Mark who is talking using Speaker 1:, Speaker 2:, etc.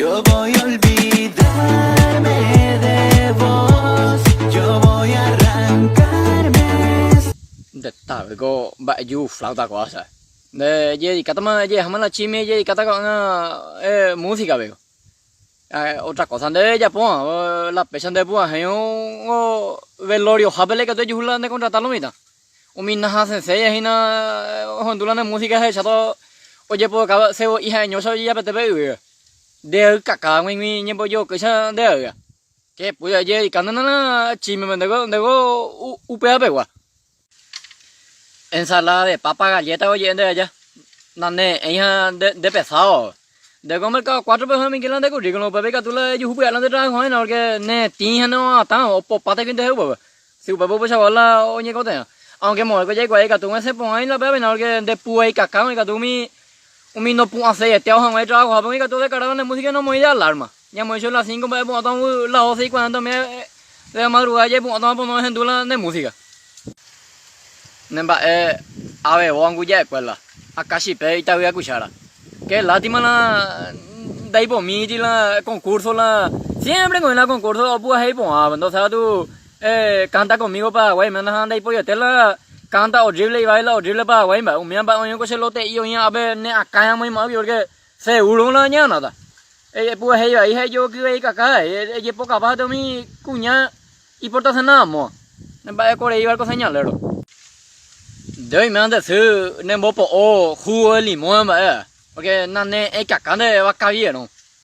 Speaker 1: Yo voy a olvidarme de vos, yo voy a arrancarme.
Speaker 2: Nde tavy ko mba'eju flauta ko'ág̃a. Nde ejedikátama ejeháma la chimi ejedikátama ko'ág̃a música-pe ko. Otra cosa nde ejapóva la péicha nde purahéirõ veloriohápe la ikatu ejuhu la ne contrata lo mitã. Umi nahasẽséiva hína ohendu la ne música jahecháta ojepoka sevo'i ha'eñóicha ojejapete pe yvýre. Nde aykaka g̃uaig̃ui ñembojokýicha nde aýva. Che púi ajedikánena la chímepe ndéko ndéko upéva pegua. Ensalada de papa galleta oje'e nde aja. Nane'ẽi ha nde pesado. Ndéko mercado cuatro-pe oĩ la nde currículum upépe ikatu la ejuhu pya'e la nde trabajo hína porque ne tĩ ha ne'atã opopáta nde upépe. Si upépe upeichagua la oñekotevẽ. Aunque moõiko jaikuaa ikatu osẽ porã la péva porque nde púai kakã ikatu umi umi nopu'ãseiete hag̃ua itrabajohápe ikatu odekarga ne música nomoĩ de alarma. Ñamoĩ chupe las cinco mba'e pu'ãta las doce y cuarenta umi de la madrugada jaipu'ãtama pono ehendu la ne música. Ne mba'e avevo anguja escuela akachipe itavy cuchara. Qué lástima la ndaipomíri la concurso la siempre oĩ la concurso opurahéi porãva entonces katu canta conmigo Paraguay ha ndaipoiete la canta horrible y baila horrible Paraguay mba'e umíva mba'e oĩ ko che lote'i oĩ ápe ne akã amoĩmo'ãgui porque seguro la ñanáta epurahéi vai ha ejokyvai kaka ejepokapa umi kuña iportasenáva amóva mba'e korei barco señalero. Nde oime nde sy nembopo'o jugo de limón mba'e porque nane'ẽikaka nde vaka vierõ.